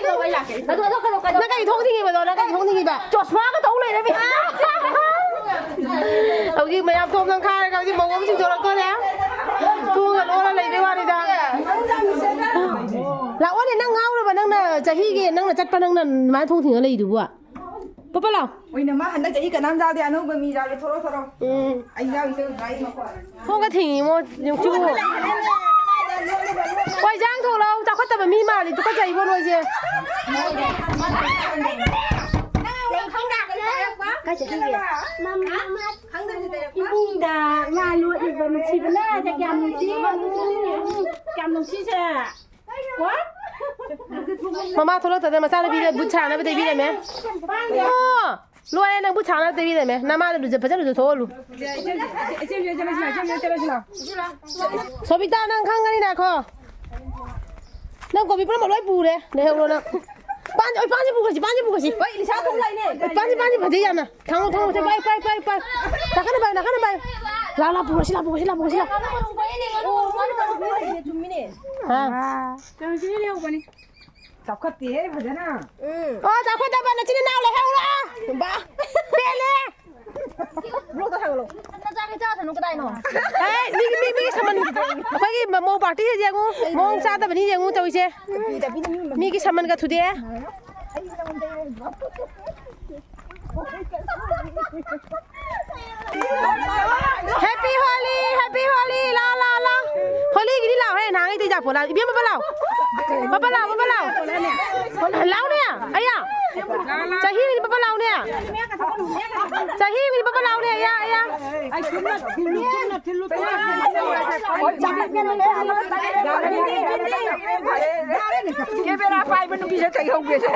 ꯌꯣ꯫ ꯅꯪ ꯀꯩ ꯊꯣꯛꯅꯤꯡꯉꯤꯕꯗꯣ? ꯅꯪ ꯀꯩ ꯊꯣꯛꯅꯤꯡꯉꯤꯕ? ꯆꯣꯁꯃꯥꯒ ꯇꯧ ꯂꯩꯔꯦ ꯃꯤ꯫ ꯍꯧꯖꯤꯛ ꯃꯌꯥꯝ ꯊꯣꯡ ꯅꯪꯈꯥꯏꯔꯒ ꯍꯧꯖꯤꯛ ꯃꯧ ꯑꯃ ꯆꯤꯡꯊꯣꯔꯛꯇꯣꯔꯦ꯫ ꯊꯣꯡꯒ ꯂꯣꯜꯂ ꯂꯩꯕꯩ ꯋꯥꯅꯤꯗ꯫ ꯂꯥꯛꯑꯣꯅꯦ, ꯅꯪ ꯉꯥꯎꯔꯕ? ꯅꯪꯅ ꯆꯍꯤꯒꯤ ꯅꯪꯅ ꯆꯠꯄ, ꯅꯪꯅ ꯑꯗꯨꯃꯥꯏꯅ ꯊꯣꯡ ꯊꯤꯡꯉ ꯂꯩꯗꯨꯕꯨ? ꯄꯄ ꯂꯥꯎ꯫ ꯑꯣꯏꯅ ꯃꯥ ꯍꯟꯗꯛ ꯆꯍꯤ ꯀꯅꯥꯝ ꯆꯥꯗꯦ, ꯑꯅꯧꯕ ꯃꯤ ꯆꯥꯒꯦ꯫ ꯊꯣꯔꯣ, ꯊꯣꯔꯣ꯫ ꯎꯝ꯫ ꯑꯩ ꯌꯥꯎ ꯏꯆꯦ ꯒꯥꯔꯤ ꯃꯈꯣꯟ꯫ ꯊꯣꯡꯒ ꯊꯤꯡꯉꯤꯃꯣ, ꯌꯦꯡꯉꯨ꯫ ꯍꯣꯏ, ꯏꯟꯖꯥꯡ ꯊꯣꯡꯂꯛꯑꯣ, ꯆꯥꯎꯈꯠꯇꯕ ꯃꯤ ꯃꯥꯜꯂꯤ, ꯇꯨꯀꯠꯆꯩꯕꯣ ꯅꯣꯏꯁꯦ꯫ ꯀꯥꯏ ꯆꯠꯈꯤꯒꯦ? ꯏꯃꯨꯡꯗ ꯉꯥ ꯂꯣꯠꯂꯤꯕ ꯅꯨꯡꯁꯤꯕꯅ ꯀꯌꯥꯝ ꯅꯨꯡꯁꯤ꯫ ꯀꯌꯥꯝ ꯅꯨꯡꯁꯤꯁꯦ꯫ ꯃꯃꯥ ꯊꯣꯛꯂꯛꯇꯗꯅ ꯃꯆꯥꯅꯨꯄꯤꯗ ꯕꯨꯠ ꯁꯥꯟꯅꯕ ꯇꯩꯕꯤꯔꯝꯃꯦ꯫ ꯑꯣ, ꯂꯣꯏꯔꯦ, ꯅꯪ ꯕꯨꯠ ꯁꯥꯟꯅꯕ ꯇꯩꯕꯤꯔꯝꯃꯦ꯫ ꯅꯃꯥꯗ ꯂꯨꯖ-, ꯐꯖꯅ ꯂꯨꯖꯊꯣꯛꯍꯜꯂꯨ꯫ ꯁꯣꯕꯤꯇꯥ, ꯅꯪ ꯈꯪꯒꯅꯤ, ꯉꯥꯏꯈꯣ꯫ ꯅꯪ ꯀꯣꯕꯤ ꯄꯨꯝꯅꯃꯛ ꯂꯣꯏ ꯄꯨꯔꯦ, ꯂꯩꯍꯧꯔꯣ ꯅꯪ꯫ ꯄꯥꯟ-, ꯑꯣꯏ, ꯄꯥꯟꯁꯤ ꯄꯨꯈ꯭ꯔꯁꯤ, ꯄꯥꯟꯁꯤ ꯄꯨꯈ꯭ꯔꯁꯤ꯫ ꯍꯣꯏ, ꯏꯂꯤꯁꯥ ꯊꯣꯡ ꯂꯥꯛꯏꯅꯦ꯫ ꯑꯣꯏ, ꯄꯥꯟꯁꯤ, ꯄꯥꯟꯁꯤ ꯐꯖꯩ ꯌꯥꯝꯅ꯫ ꯊꯥꯡꯉꯣ, ꯊꯥꯡꯉꯣ, ꯁꯦ, ꯄꯥꯏ, ꯄꯥꯏ, ꯄꯥꯏ, ꯄꯥꯏ꯫ ꯅꯥꯀꯟꯗ ꯄꯥꯏ, ꯅꯥꯀꯟꯗ ꯄꯥꯏ꯫ ꯂꯥ, ꯂꯥ, ꯄꯨꯈ꯭ꯔꯁꯤ, ꯂꯥ, ꯄꯨꯈ꯭ꯔꯁꯤ, ꯂꯥ, ꯄꯨꯈ꯭ꯔꯁꯤ, ꯂꯥ꯫ ꯍꯥ? ꯆꯥꯎꯈꯠꯇꯦꯍꯦ ꯐꯖꯅ꯫ ꯎꯝ꯫ ꯑꯣ, ꯆꯥꯎꯈꯠꯇꯕ ꯅꯆꯤꯟ ꯅꯅꯥꯎ ꯂꯩꯍꯧꯔꯣ꯫ ꯕꯥ꯫ ꯄꯦꯜꯂꯦ꯫ ꯕ꯭ꯂꯣꯛꯇ ꯊꯥꯡꯒꯠꯂꯣ꯫ ꯅꯆꯥꯈꯩ ꯆꯥꯁꯅꯨ ꯀꯗꯥꯏꯅꯣ? ꯑꯦ, ꯃꯤꯒꯤ, ꯃꯤ, ꯃꯤꯒꯤ ꯁꯃꯟ, ꯑꯩꯈꯣꯏꯒꯤ ꯃꯧ ꯄꯥꯔꯇꯤꯁꯦ ꯌꯦꯡꯉꯨ, ꯃꯑꯣꯡ ꯆꯥꯗꯕꯅꯤ ꯌꯦꯡꯉꯨ ꯇꯧꯔꯤꯁꯦ꯫ ꯃꯤꯒꯤ ꯁꯃꯟꯒ ꯊꯨꯗꯦ꯫ Happy Holi, Happy Holi, ꯂꯥꯎ, ꯂꯥꯎ, ꯂꯥꯎ꯫ ꯍꯣꯂꯤꯒꯤꯗꯤ ꯂꯥꯎꯍꯦ, ꯅꯍꯥꯟꯉꯩꯗꯤ ꯂꯥꯛꯄꯣ, ꯂꯥꯎ꯫ ꯏꯕꯦꯝꯃ, ꯄꯄ ꯂꯥꯎ꯫ ꯄꯄ ꯂꯥꯎ, ꯄꯄ ꯂꯥꯎ꯫ ꯂꯥꯎꯅꯦ, ꯑꯌꯥ꯫ ꯆꯍꯤ ꯑꯃꯒꯤ ꯄꯄ ꯂꯥꯎꯅꯦ꯫ ꯆꯍꯤ ꯑꯃꯒꯤ ꯄꯄ ꯂꯥꯎꯅꯦ, ꯑꯌꯥ, ꯑꯌꯥ꯫ ꯀꯦꯃꯦꯔꯥ ꯄꯥꯏꯕ ꯅꯨꯄꯤꯁꯦ ꯇꯩꯍꯧꯒꯦꯁꯦ꯫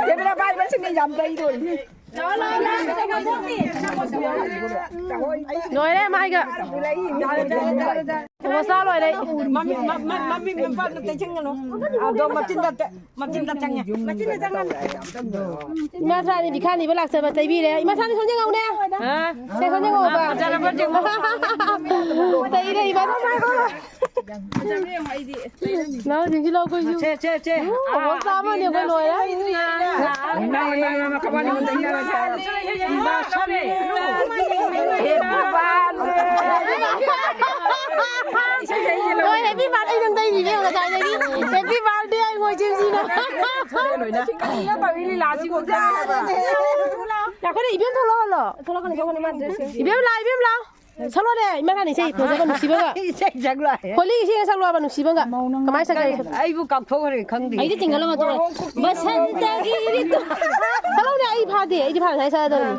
ꯀꯦꯃꯦꯔꯥ ꯄꯥꯏꯕꯁꯤꯡꯅ ꯌꯥꯝ ꯇꯩꯗꯣꯔꯤ꯫ ꯂꯣꯏꯔꯦ ꯃꯥꯏꯒ꯫ ꯃꯣꯁꯥ ꯂꯣꯏꯔꯦ꯫ ꯃꯃꯤꯠ, ꯃ-, ꯃ-, ꯃꯃꯤꯠ ꯃꯄꯥꯟꯗ ꯇꯩꯁꯟꯒꯅꯨ꯫ ꯑꯗꯣ ꯃꯆꯤꯟꯗ ꯇꯩ-, ꯃꯆꯤꯟꯗ ꯆꯪꯉꯦ꯫ ꯏꯃꯥ ꯁꯥꯅꯤ ꯕꯤꯈꯥꯅꯤꯕ ꯂꯥꯛꯆꯕ ꯇꯩꯕꯤꯔꯦ꯫ ꯏꯃꯥ ꯁꯥꯅꯤ ꯁꯣꯝ ꯌꯦꯡꯉꯧꯅꯦ꯫ ꯍꯥ? ꯁꯦ, ꯁꯣꯝ ꯌꯦꯡꯉꯧꯕ꯫ ꯐꯖꯔꯕ ꯌꯦꯡꯉꯣ꯫ ꯇꯩꯔꯦ ꯏꯃꯥ ꯁꯥꯅꯤ꯫ ꯂꯥꯎ, ꯆꯤꯡꯁꯤ ꯂꯥꯎ, ꯑꯩꯈꯣꯏꯁꯨ꯫ ꯁꯦ, ꯁꯦ, ꯁꯦ꯫ ꯎ, ꯑꯃꯨꯛ ꯆꯥꯝꯃꯅꯤ, ꯑꯩꯈꯣꯏ ꯂꯣꯏꯔꯦ꯫ ꯏꯃꯥ, ꯏꯃꯥ, ꯏꯃꯥ, ꯀꯃꯥꯏꯅ ꯇꯧꯅꯤ? ꯍꯣꯏ, happy birthday ꯅꯪ ꯇꯩꯔꯤꯅꯦ ꯉꯁꯥꯏꯗꯒꯤ꯫ Happy birthday ꯍꯥꯏ ꯃꯣꯏ ꯆꯤꯡꯁꯤꯅ꯫ ꯀꯔꯤꯅꯣ ꯇꯧꯔꯤ ꯂꯤꯂꯥꯁꯤꯕꯨ? ꯉꯥꯏꯈꯣꯅꯦ, ꯏꯕꯦꯝ ꯊꯣꯛꯂꯛꯑꯣ, ꯍꯜꯂꯣ꯫ ꯏꯕꯦꯝ ꯂꯥꯎ, ꯏꯕꯦꯝ ꯂꯥꯎ꯫ ꯁꯛꯂꯛꯑꯣꯅꯦ, ꯏꯃꯥ ꯔꯥꯅꯤ ꯏꯁꯩ ꯐꯖꯕ ꯅꯨꯡꯁꯤꯕꯒ꯫ ꯏꯁꯩ ꯁꯛꯂꯛꯑꯣ꯫ ꯍꯣꯂꯤꯒꯤ ꯏꯁꯩ ꯁꯛꯂꯛꯑꯣꯕ ꯅꯨꯡꯁꯤꯕꯒ꯫ ꯀꯃꯥꯏ ꯁꯛꯀꯦ? ꯑꯩꯕꯨ ꯀꯥꯎꯊꯣꯛꯈ꯭ꯔꯦ, ꯈꯪꯗꯦ꯫ ꯑꯩꯗꯤ ꯆꯤꯡꯈꯠꯂ ꯃꯇꯨꯡ ꯕꯁꯟꯇꯒꯤ ꯔꯤꯇꯨ꯫ ꯁꯛꯂꯛꯑꯣꯅꯦ, ꯑꯩ ꯐꯥꯗꯦ, ꯑꯩꯗꯤ ꯐꯥꯗꯦ, ꯉꯁꯥꯏ ꯁꯛꯑꯗꯧꯅꯤ꯫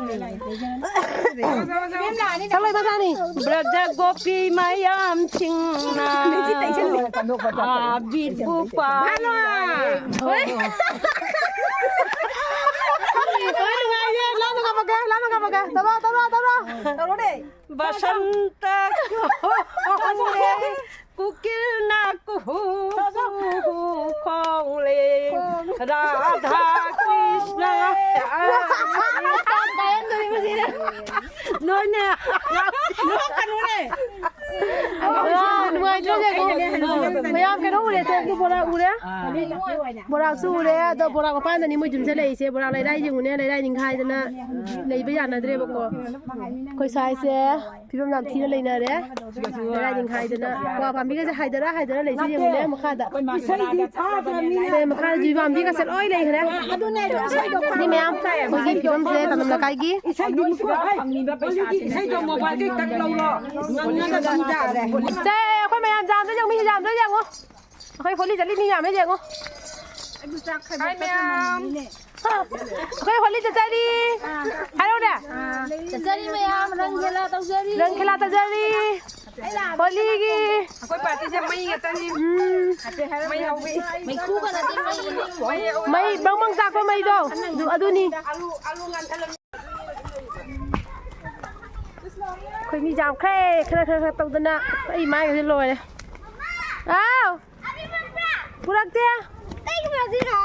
ꯁꯛꯂꯛꯑꯣ, ꯏꯃꯥ ꯔꯥꯅꯤ꯫ ꯕ꯭ꯔꯖ ꯒꯣꯄꯤ ꯃꯌꯥꯝꯁꯤꯡꯅ ꯑꯕꯤꯔꯕꯨ ꯄꯥꯝ ꯍꯣꯏ, ꯅꯨꯡꯉꯥꯏꯌꯦ꯫ ꯂꯥꯞꯅ ꯀꯥꯞꯄꯛꯀꯦ, ꯂꯥꯞꯅ ꯀꯥꯞꯄꯛꯀꯦ꯫ ꯇꯧꯔꯣ, ꯇꯧꯔꯣ, ꯇꯧꯔꯣ꯫ ꯇꯧꯔꯣꯅꯦ꯫ ꯕꯁꯟꯇ ꯈꯣꯡꯂꯦ, ꯀꯨꯀꯤꯜꯅ ꯀꯨꯍꯨ ꯀꯨꯍꯨ ꯈꯣꯡꯂꯦ, ꯔꯥꯙꯥ ꯀ꯭ꯔꯤꯁꯅ꯫ ꯅꯣꯏꯅꯦ꯫ ꯅꯣꯛꯀꯅꯨꯅꯦ꯫ ꯑꯥ, ꯅꯨꯡꯉꯥꯏꯇ꯭ꯔꯣ ꯌꯦꯡꯉꯣ? ꯃꯌꯥꯝ ꯀꯩꯅꯣ ꯎꯔꯦ, ꯁꯦ, ꯑꯗꯨ ꯕꯣꯔꯥ ꯎꯔꯦ꯫ ꯕꯣꯔꯥꯛꯁꯨ ꯎꯔꯦ, ꯑꯗꯣ ꯕꯣꯔꯥꯛ ꯃꯄꯥꯟꯗꯅꯤ ꯃꯣꯏ ꯌꯨꯝꯁꯦ ꯂꯩꯔꯤꯁꯦ꯫ ꯕꯣꯔꯥꯛ ꯂꯩꯔꯥꯏ ꯌꯦꯡꯉꯨꯅꯦ, ꯂꯩꯔꯥꯏ ꯅꯤꯡꯈꯥꯏꯗꯅ ꯂꯩꯕ ꯌꯥꯅꯗ꯭ꯔꯦꯕꯀꯣ꯫ ꯑꯩꯈꯣꯏ ꯁ꯭ꯋꯥꯏꯁꯦ ꯐꯤꯕꯝ ꯌꯥꯝ ꯊꯤꯅ ꯂꯩꯅꯔꯦ꯫ ꯂꯩꯔꯥꯏ ꯅꯤꯡꯈꯥꯏꯗꯅ ꯀ꯭ꯋꯥ ꯄꯥꯝꯕꯤꯒꯁꯦ ꯍꯥꯏꯗꯔ ꯍꯥꯏꯗꯔ ꯂꯩꯁꯦ ꯌꯦꯡꯉꯨꯅꯦ ꯃꯈꯥꯗ꯫ ꯁꯦ, ꯃꯈꯥꯗ ꯖꯨꯏ ꯄꯥꯝꯕꯤꯒꯁꯦ ꯂꯣꯏ ꯂꯩꯈ꯭ꯔꯦ꯫ ꯃꯤ ꯃꯌꯥꯝ ꯑꯩꯈꯣꯏꯒꯤ ꯐꯤꯕꯝꯁꯦ ꯀꯗꯣꯝ ꯂꯩꯀꯥꯏꯒꯤ ꯏꯁꯩꯗꯣ ꯃꯣꯕꯥꯏꯜꯗꯩ ꯇꯛ ꯂꯧꯔꯣ꯫ ꯉꯪꯉꯒ ꯑꯗꯨꯝ ꯇꯥꯔꯦ꯫ ꯁꯦ, ꯑꯩꯈꯣꯏ ꯃꯌꯥꯝ ꯌꯥꯝꯗ ꯌꯦꯡꯉꯨ, ꯃꯤ ꯌꯥꯝꯗ ꯌꯦꯡꯉꯨ꯫ ꯑꯩꯈꯣꯏ ꯍꯣꯂꯤ ꯆꯠꯂꯤ ꯃꯤ ꯌꯥꯝꯃꯦ ꯌꯦꯡꯉꯨ꯫ ꯍꯥꯏ ꯃꯌꯥꯝ꯫ ꯑꯩꯈꯣꯏ ꯍꯣꯂꯤ ꯆꯠꯆꯔꯤ꯫ ꯍꯥꯏꯔꯛꯎꯅꯦ꯫ ꯆꯠꯆꯔꯤ ꯃꯌꯥꯝ, ꯔꯪ ꯈꯦꯂꯥ ꯇꯧꯖꯔꯤ꯫ ꯔꯪ ꯈꯦꯂꯥ ꯇꯧꯖꯔꯤ꯫ ꯍꯣꯂꯤꯒꯤ꯫ ꯑꯩꯈꯣꯏ ꯄꯥꯔꯇꯤꯁꯦ ꯃꯩ ꯉꯥꯛꯇꯅꯤ꯫ ꯎꯝ꯫ ꯃꯩ ꯍꯧꯏ꯫ ꯃꯩꯈꯨꯒ ꯅꯠꯇꯦ, ꯃꯩ꯫ ꯃꯩ ꯕ꯭ꯔꯪ ꯕ꯭ꯔꯪ ꯆꯥꯛꯄ ꯃꯩꯗꯣ꯫ ꯑꯗꯨ, ꯑꯗꯨꯅꯤ꯫ ꯑꯩꯈꯣꯏ ꯃꯤ ꯌꯥꯝꯈ꯭ꯔꯦ, ꯈꯔ, ꯈꯔ, ꯈꯔ ꯇꯧꯗꯅ꯫ ꯑꯁ, ꯑꯩ ꯃꯥꯏꯒꯁꯦ ꯂꯣꯏꯔꯦ꯫ ꯑꯥꯎ! ꯄꯨꯔꯛꯇꯦ꯫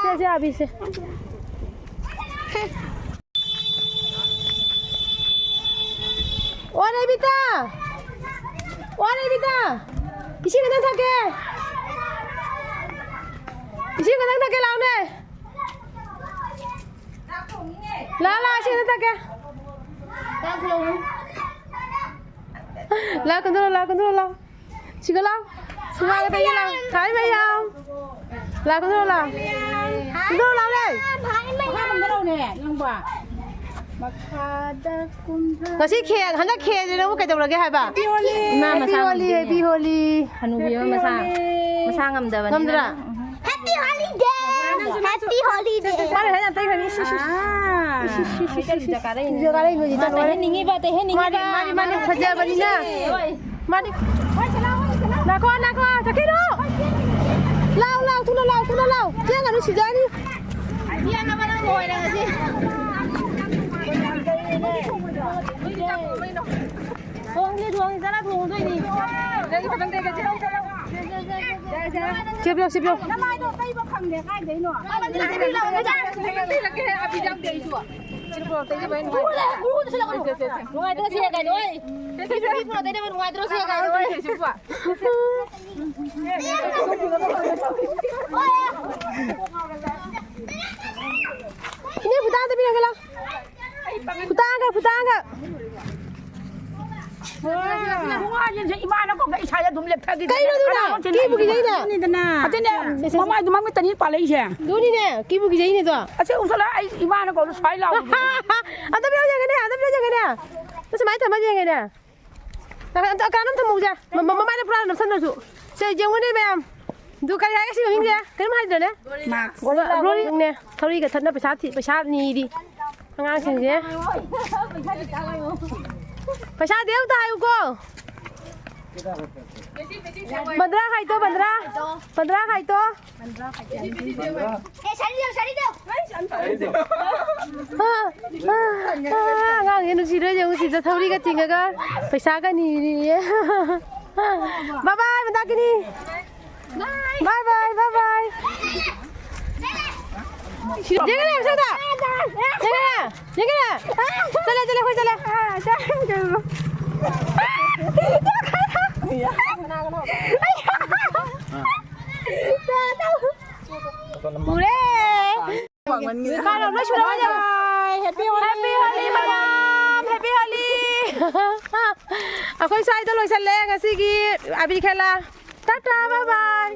ꯁꯦ, ꯁꯦ, ꯑꯕꯤꯁꯦ꯫ ꯑꯣ, ꯔꯦꯕꯤꯇꯥ! ꯑꯣ, ꯔꯦꯕꯤꯇꯥ! ꯏꯁꯤꯡ ꯈꯤꯇꯪ ꯊꯛꯀꯦ꯫ ꯏꯁꯤꯡ ꯈꯤꯇꯪ ꯊꯛꯀꯦ, ꯂꯥꯎꯅꯦ꯫ ꯂꯥꯎ, ꯂꯥꯎ, ꯏꯁꯤꯡ ꯈꯤꯇꯪ ꯊꯛꯀꯦ꯫ ꯂꯥꯎ, ꯀꯨꯟꯗꯣ, ꯂꯥꯎ, ꯀꯨꯟꯗꯣ, ꯂꯥꯎ꯫ ꯁꯤꯒ ꯂꯥꯎ꯫ ꯁꯤꯒ ꯂꯥꯎ, ꯀꯩꯒ ꯂꯥꯎ꯫ ꯍꯥꯏ, ꯃꯌꯥꯝ꯫ ꯂꯥꯎ, ꯀꯨꯟꯗꯣ, ꯂꯥꯎ꯫ ꯀꯨꯟꯗꯣ, ꯂꯥꯎꯅꯦ꯫ ꯃꯈꯥ ꯀꯨꯝꯊꯔꯛꯎꯅꯦ, ꯅꯪꯕꯣ꯫ ꯃꯈꯥꯗ ꯀꯨꯝꯊ- ꯉꯁꯤ ꯈꯦ-, ꯍꯟꯗꯛ ꯈꯦꯁꯦ ꯅꯪꯕꯨ ꯀꯩꯗꯧꯔꯒꯦ ꯍꯥꯏꯕ? Happy Holi꯫ ꯏꯃꯥ, ꯃꯁꯥ ꯉꯝꯗꯦ꯫ Happy Holi꯫ ꯍꯅꯨꯕꯤ ꯑꯃ ꯃꯁꯥ, ꯃꯁꯥ ꯉꯝꯗꯕꯅꯤꯅ꯫ ꯉꯝꯗ꯭ꯔꯥ? Happy Holiday! Happy Holiday! ꯃꯥꯅ ꯍꯥꯏꯅ ꯑꯇꯩ ꯈꯔ ꯏꯁ, ꯏꯁ, ꯏꯁ꯫ ꯑꯥ꯫ ꯏꯁ, ꯏꯁ, ꯏꯁ, ꯏꯁ꯫ ꯁꯤꯗ ꯀꯥꯔꯛꯏꯅꯦ꯫ ꯁꯤꯗ ꯀꯥꯔꯛꯏꯅꯦ ꯍꯧꯖꯤꯛ ꯃꯥ ꯇꯧꯔꯦ꯫ ꯇꯩꯍꯟꯅꯤꯡꯉꯤꯕ, ꯇꯩꯍꯟꯅꯤꯡꯉꯤꯕ꯫ ꯃꯥꯗꯤ, ꯃꯥꯗꯤ, ꯃꯥꯗꯤ ꯃꯥꯅ ꯐꯖꯕꯅꯤꯅ꯫ ꯍꯣꯏ꯫ ꯃꯥꯗꯤ꯫ ꯂꯥꯛꯈꯣ, ꯂꯥꯛꯈꯣ, ꯆꯠꯈꯤꯅꯨ꯫ ꯂꯥꯎ, ꯂꯥꯎ, ꯊꯨꯅ ꯂꯥꯎ, ꯊꯨꯅ ꯂꯥꯎ꯫ ꯆꯦꯟꯒꯅꯨ, ꯁꯤꯖꯅꯤ꯫ ꯆꯦꯟꯅꯕ ꯅꯪ ꯂꯣꯏꯔꯦ ꯉꯁꯤ꯫ ꯊꯣꯡꯁꯦ, ꯊꯣꯡꯁꯦ, ꯆꯠꯂ ꯊꯣꯡꯗꯣꯏꯅꯤ꯫ ꯁꯤ ꯄꯤꯌꯣ, ꯁꯤ ꯄꯤꯌꯣ꯫ ꯅꯃꯥꯏꯗꯣ ꯇꯩꯕ ꯐꯪꯗꯦ, ꯀꯥꯏꯗꯩꯅꯣ? ꯅꯨꯡꯉꯥꯏꯇ꯭ꯔꯣ ꯁꯤ ꯀꯩꯅꯣ? ꯅꯨꯡꯉꯥꯏꯇ꯭ꯔꯣ ꯁꯤ ꯀꯩꯅꯣ? ꯏꯅꯦ, ꯐꯨꯇꯥ ꯑꯝꯇ ꯄꯤꯔꯒꯦ ꯂꯥꯎ꯫ ꯐꯨꯇꯥꯒ, ꯐꯨꯇꯥꯒ꯫ ꯈꯣꯡꯍꯥꯏꯁꯤꯡꯁꯦ ꯏꯃꯥꯅ ꯀꯧꯕ ꯏꯁꯥꯗ ꯑꯗꯨꯝ ꯂꯦꯞꯊꯈꯤꯗꯅ ꯀꯩꯅꯣ ꯑꯗꯨꯅ? ꯀꯅꯥꯅꯣ ꯀꯤꯕꯨ ꯀꯤꯖꯩꯅ꯫ ꯀꯤꯕꯨ ꯀꯤꯖꯩꯅ꯫ ꯑꯗꯨꯅꯦ, ꯃꯃꯥꯏꯗꯣ ꯃꯃꯤꯠ ꯑꯅꯤ ꯄꯥꯜꯂꯛꯏꯁꯦ꯫ ꯑꯗꯨꯅꯤꯅꯦ, ꯀꯤꯕꯨ ꯀꯤꯖꯩꯅꯦ ꯑꯗꯣ꯫ ꯑꯁꯤ ꯎꯁꯜꯂ ꯑꯩ ꯏꯃꯥꯅ ꯀꯧꯕ ꯁ꯭ꯋꯥꯏ ꯂꯥꯎꯕꯗꯨꯅꯦ꯫ ꯑꯝꯇ ꯄꯤꯔꯛꯑꯣ ꯌꯦꯡꯒꯦꯅꯦ, ꯑꯝꯇ ꯄꯤꯔꯛꯑꯣ ꯌꯦꯡꯒꯦꯅꯦ꯫ ꯑꯁ, ꯁꯨꯃꯥꯏꯅ ꯊꯝꯃ ꯌꯦꯡꯒꯦꯅꯦ꯫ ꯀꯅꯥ-, ꯀꯅꯥ-, ꯀꯅꯥꯅꯣꯝ ꯊꯝꯃꯧꯁꯦ꯫ ꯃ-, ꯃ-, ꯃꯃꯥꯏꯗ ꯄꯨꯔꯥ ꯅꯞꯁꯟꯗ꯭ꯔꯁꯨ꯫ ꯁꯦ, ꯌꯦꯡꯉꯨꯅꯦ ꯃꯌꯥꯝ꯫ ꯑꯗꯨ ꯀꯔꯤ ꯍꯥꯏꯒꯦ ꯁꯤ ꯃꯃꯤꯡꯁꯦ? ꯀꯔꯤꯝ ꯍꯥꯏꯗ꯭ꯔꯅꯦ? ꯃꯥꯛꯁ꯫ ꯒ꯭ꯂꯣꯔꯤꯅꯦ꯫ ꯊꯧꯔꯤꯒ ꯊꯠꯅ ꯄꯩꯁꯥ ꯊꯤ-, ꯄꯩꯁꯥ ꯅꯤꯔꯤ꯫ ꯑꯉꯥꯡꯁꯤꯡꯁꯦ꯫ ꯄꯩꯁꯥ ꯗꯦ ꯑꯝꯇ ꯍꯥꯏꯌꯨꯀꯣ꯫ ꯄꯟꯗ꯭ꯔꯥ ꯈꯥꯏꯇꯣ, ꯄꯟꯗ꯭ꯔꯥ꯫ ꯄꯟꯗ꯭ꯔꯥ ꯈꯥꯏꯇꯣ꯫ ꯑꯦ, ꯁꯥꯔꯤ ꯂꯥꯎ, ꯁꯥꯔꯤ ꯂꯥꯎ꯫ ꯑꯥ, ꯑꯥ, ꯑꯥ, ꯑꯉꯥꯡꯁꯦ ꯅꯨꯡꯁꯤꯗ꯭ꯔꯣ? ꯌꯦꯡꯉꯨ, ꯁꯤꯗ ꯊꯧꯔꯤꯒ ꯆꯤꯡꯉꯒ ꯄꯩꯁꯥꯒ ꯅꯤꯔꯤꯌꯦ꯫ Bye bye, ꯃꯟꯗꯥꯀꯤꯅꯤ꯫ Bye bye, bye bye꯫ ꯌꯦꯡꯉꯨꯅꯦ, ꯃꯁꯛꯇ꯫ ꯌꯦꯡꯉꯨꯅꯦ, ꯌꯦꯡꯉꯨꯅꯦ꯫ ꯆꯠꯂꯦ, ꯆꯠꯂꯦ, ꯑꯩꯈꯣꯏ ꯆꯠꯂꯦ꯫ ꯀꯥꯏꯅꯣ ꯂꯣꯏ ꯁꯨꯔꯕ ꯌꯦꯡꯉꯣ꯫ Happy Holi ꯃꯌꯥꯝ, Happy Holi꯫ ꯑꯩꯈꯣꯏ ꯁ꯭ꯋꯥꯏꯗ ꯂꯣꯏꯁꯜꯂꯦ ꯉꯁꯤꯒꯤ ꯑꯕꯤ ꯈꯦꯂꯥ꯫ Tata, bye bye꯫